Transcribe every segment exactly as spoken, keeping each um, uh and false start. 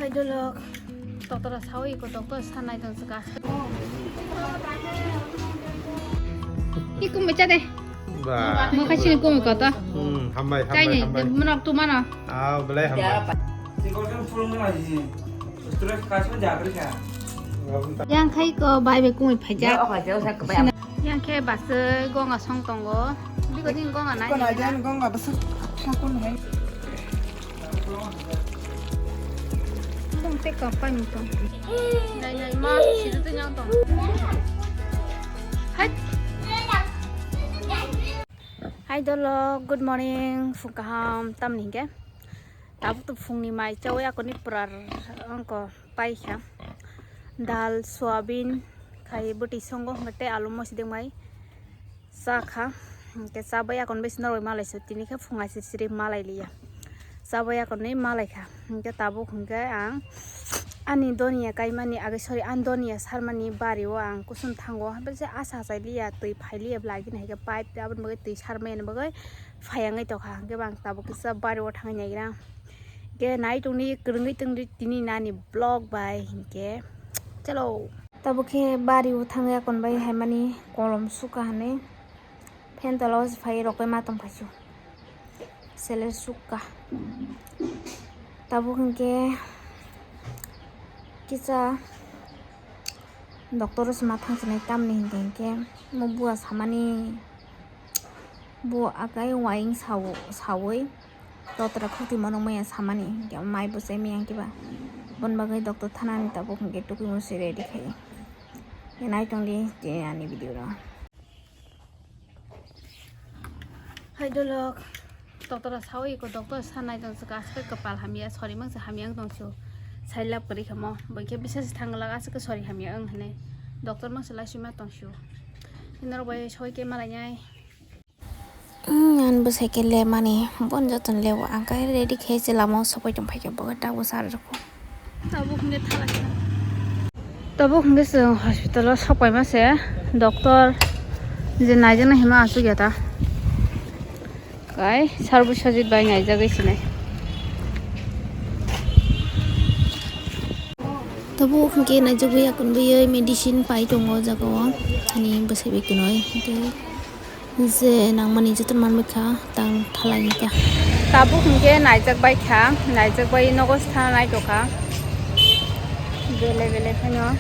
Hai dolok, doctor sawi ko doctor sanai don saka. Ikum bacha de. Ba. Mo kasi ikum ko ta. Hmm, hambai, Chai hambai, ni, hambai. Menok tu mana? Ah, belai hambai. Yang khai ko bai be kumi phaja. Yang khe basa gonga song tongo. Biko din gonga nai. Ko nai jan gonga basa sakun hai. Tong te ka pa ni tong. Nai nai ma sidu te nyang tong. Hai. Hai dolok, good morning, phung kaham, tamni hingke. Tabuk to phungni mai chawi akoni pwrar wngko paikha. Dal, soyabin, khai bwtwi songo hwnkhe tei alu mosideng mai. Cha kha, hwnkhe chabai akon bai swnarwi malai se, tini khe phung aisir siri malai liya. Chabai akon ni malai kha, hwnkhe tabuk hwnkhe ang ani donya kaimani age, sorry, ani donya sarmani bari o ang kusum thango, hwnkhe se asa achai liya, twi phai liya bwlai gini hai khe pipe, aboni bagwi twi sarmani bagwi phai wngwi tongkha, hwnkhe bang tabuk kisa bari o thangwi naigra. Hwnkhe nai tongdi, kwrwngwi tongdi tini nani vlog bai, hwnkhe chalo. Tabuk khe bari o thangwi akon bai hai mani kolom sukha hinwi. Phen tola o se phai rok bai ma tong phaisu. Sele sukha. Tabuk hwnkhe kisa doctor o se ma thang sinai tamni hwnkhe hwnkhe mo bua samani bo akai waing sawi. Totra khokti monok maya samani hwnkhe mai bwsai maya hwnkhe ba. Boni bagwi doctor thanani tabuk hwnkhe tukui mose ready khai. Nai tongdi tini ani video no. Hai dolok, doctor sawi ko doctor sanai tong saka aswk kapal hamya sori mang se hamya tong su. Sai lab kari khamo, bwkhe bisas thang lak aswk sori hamya wng hane. Doctor mang se lai sima tong su. Norok bai soi ke malai nai. Ang bwsai khe lemani, bon joton lewo, ang khe ready khe se lama o sokoi tong phaikhe bo khe tabuk sa rwkho. Tabuk hwnkhe thala khe. Tabuk hwnkhe chwng hospital o sokpaima se, doctor je naijaknai hima aswk ya ta. Kai Sarbiswajit bai naijagwi sinai. Tabuk hwnkhe naijagwi akon biyoi medicine pai tongo o jaga o, ani bwsai bai kunoi hwnkhe. Je nangmani joto manwi kha, tang thalai kha. Tabuk hwnkhe naijak bai kha, naijak bai nogo se thana naitokha. Bele bele phano.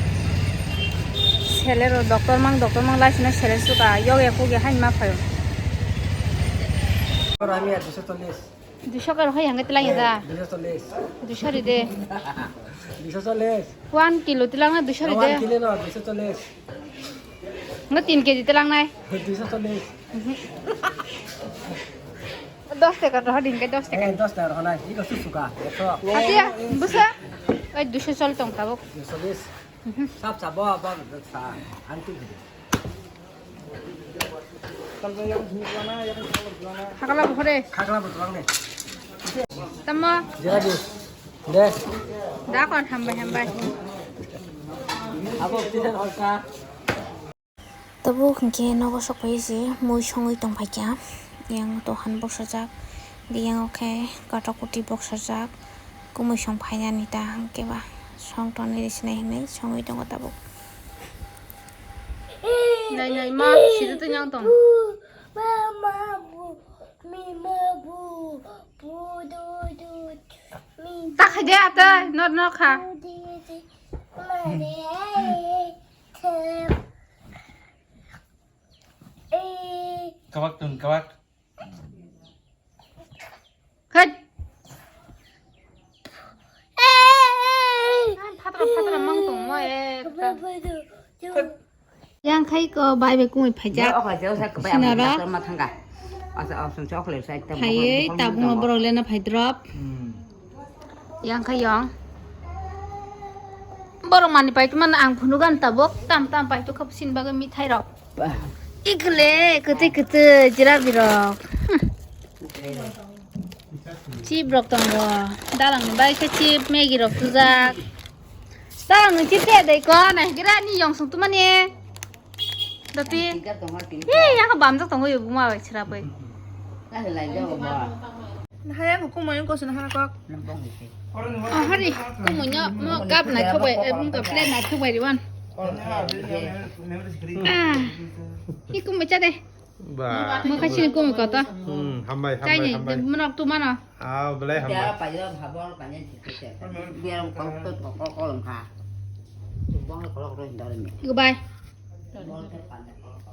Selero doctor mang, doctor mang laisino sele suka, yog ya kug ya hain ma phaio. Rami ya duiso chollish. Duiso karo hai hangke tilang ya da. Duiso chollish. Duiso ri de. Duiso chollish. One kilo tilang na duiso ri de. One kilo no, duiso chollish. Nga tin keji tilang nai. Duiso chollish. Dos taka roh din kai dos taka. Eh, dos taka roh nai. Iko susuka. Ekso. Atia, busa. Oi, duiso chol tong tabuk. Duiso chollish. Sap sap bo, bo, sa, ang tin keji. Khakla bukhore. Khakla bukhore. Tamo. Jira di. De. Da kon hambai hambai. Abo tisan holsa. Tabuk hwnkhe nogo sokphai se mui songwi tongphaikha. Yang tohan boksajak. Biyang o khe katakoti boksajak. Kumui song phainani ta hwnkhe ba song tonwi sinai hinwi songwi tongo tabuk. Nai nai ma, sida twi nyang tong. Ta khai de ata, nor nor kha. Kawak tun kawak. Hai. Phatra phatra mang tongmo ekta. Yang khai ko bai bai kumui phaijak. Sinara. Phaiwi tabukno borok lena phai drop. Yang khai yong. Borok mani pai tuma ang phunugan tabuk tam tam pai tukha sin bagwi mithai rok. Ikle, kwtwi kwtwi, jira birok. Chip rok tongo. Dalang ni bai khe chip, Maggi rok tujak. Dalang ni chip khe dei ko, nai gira ni yong sung tumani. Dati. Ye, ya ka bamjak tongo yo buma bai chira bai. Nahaya ko kumui ko sini hana kok. Oh, hari kumui no mo cup na thok bai, eh, mo plate na thok bai riwan. Ah, hi kumui cha de. Ba. Mo kha sini kumui ko to. Hmm, hambai, chai hambai, ni, hambai. Mo nok tu mano. Ah, belai hambai. Dia pa yo bhabor pa ni ti ti. Dia ko ko ko ko kha. Tu bong ko ko ro ndar ni. Goodbye. Bong ko pa ni ko ko.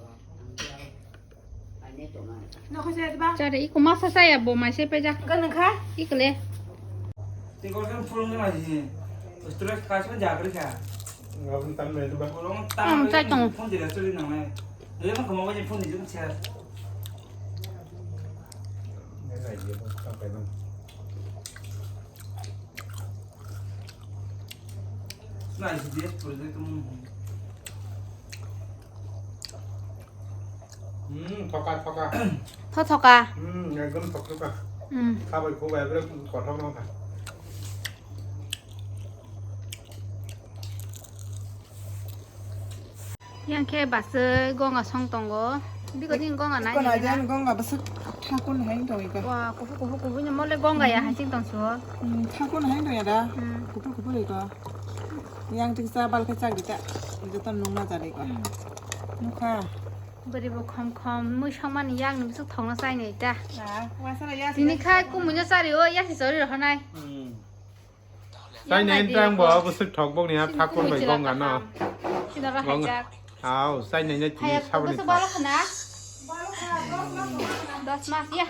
Chare, iko masa saya bo mai se peja. Kan kha? Ikle. Tingkol kan pulung kan lagi. Terus kasih kan jagri kha. Ngabun tan mai tu ba. Pulung tan. Am, chai tong. Phone tidak suri nang nai. Dia kan kemau aja phone itu kan share. Ini lagi apa sampai nang. Nah, isi dia project itu. Hmm, thoka, thoka. Tho thoka. Hmm, ekdom thok thoka. Hmm. Khabai khubai bwrwi kothok no kha. Yang khe basui gonga song tongo. Biko din gonga nai. Gonga jan gonga basuk thakun hai tong ika. Wa, kuhu kuhu kuhu ni mole gonga ya hai sing tong suo. Hmm, thakun hai tong ya da. Hmm. Kuhu kuhu ika. Yang tik sa bal khe chak dita. Joto nung na jari ko. Hmm. Nukha. Bari bo khom khom mui songmani yang ni bisuk thongna chai ni ta. Ah, wasala ya. Tini khai kumui no chari o ya si chori rohonai. Hmm. Chai nai tang bo bo suk thok bok ni ha thakun bai gonga no. Sino ra hajak. Au, chai nai nai tini sabani. Bala khana. Dos mas ya.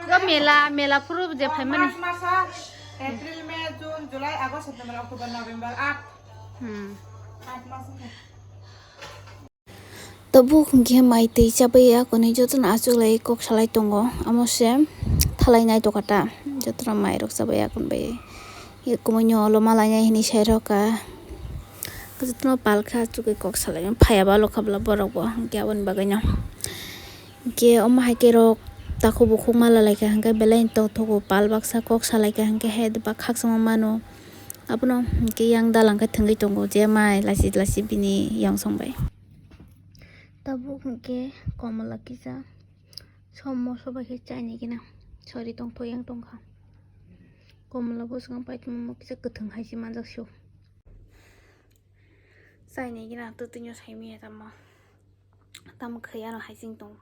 Go mela, mela phuru je phai mani. March masa, April, May, June, July, August, September, October, November, aat. Hmm. Aat mas. Tabuk hwnkhe mai twi chabai ya, kwnwi jotono achuklai kok salai tongo. Amo se thalai nai tokha ta, jotono mai rok chabai ya, kwnwi bai. Kumunyo olo malainai hinwi sai rokha. Jotono palkha achugwi kok salai phaiya ba lokha bwla borok bo hwnkhe aboni bagwino. Hwnkhe omo hai khe rok takhuk bukhuk mala laikha hwnkhe belai tongthogo pal baksa kok salaikha hwnkhe hai ba khakchangma mano. Abono hwnkhe yang dalang khe thwngwi tongo je mai lachit lachit bini yong song bai. Tabuk hwnkhe komla kisa som moso bai khe chaini gina sori tongtho yang tongkha. Komla bwskango paithago kisa kwthwng hai se manjak sio. Chaini gina twtwino saimanya tamo. Tamo khe ano hai sing tong.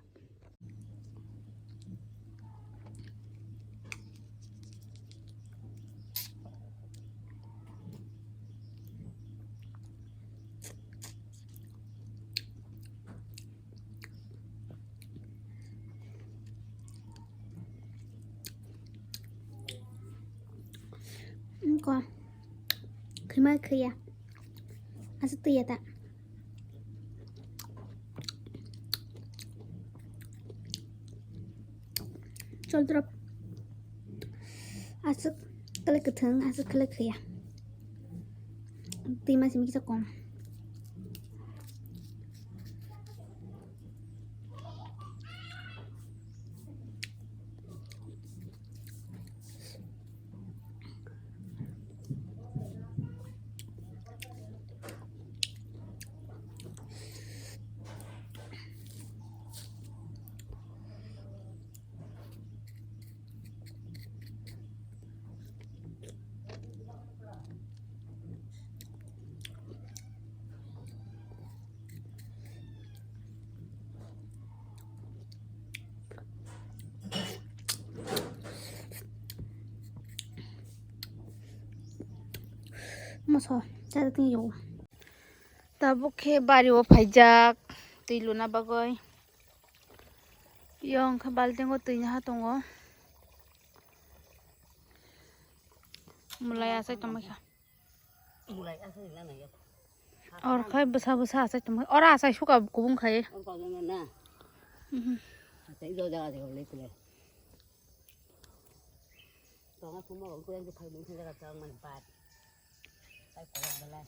Ko khima khiya. Aswk twi ya ta. Chol drop. Aswk kale kwthwng, aswk kale khiya. Twi ma simi kisa kom. Moso, chada tini yo. Tabuk khe bari o phaijak, twi luna bagwi. Yo wngkha baltingo twi naha tongo. Mwlai achai tongbaikha. Mwlai achai na nai. Or khai bwsa bwsa achai tongbai. Ora achai suka kubung khai. Or kok na na. Mhm. Achai do jaga jaga le kule. Tonga thuma ko kule phai bung jaga chang man bat. Kai kolok belai.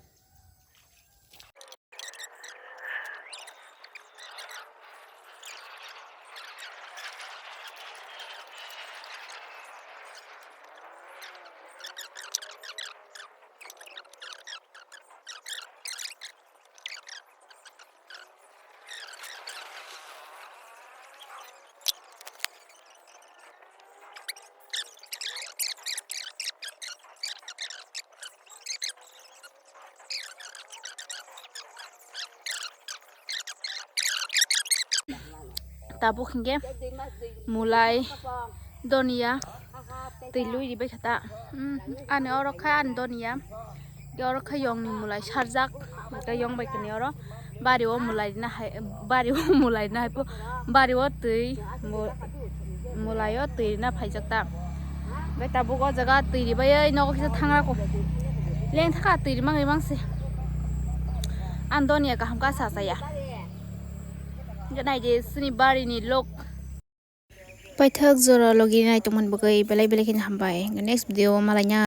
Tabuk hinkhe mulai donia twi lui ribai kha ta. Hmm, ani oro kha ani donia. Ke oro kha yongni mulai sarjak. Ke yong bai kani oro bari o mulai rina hai, bari o mulai rina hai po, bari o twi mu-, mulai o twi rina phaijak ta. Bai tabuk o jaga twi ribai oi nogo kisa thangra ko. Leng thaka twi rimang rimang se. Ani donia kaham ka sa saya. Hingke naidi chini barini lok. Paithak jora logi nai tongmani bagwi belai belai kheno hambai. Next video o malaina.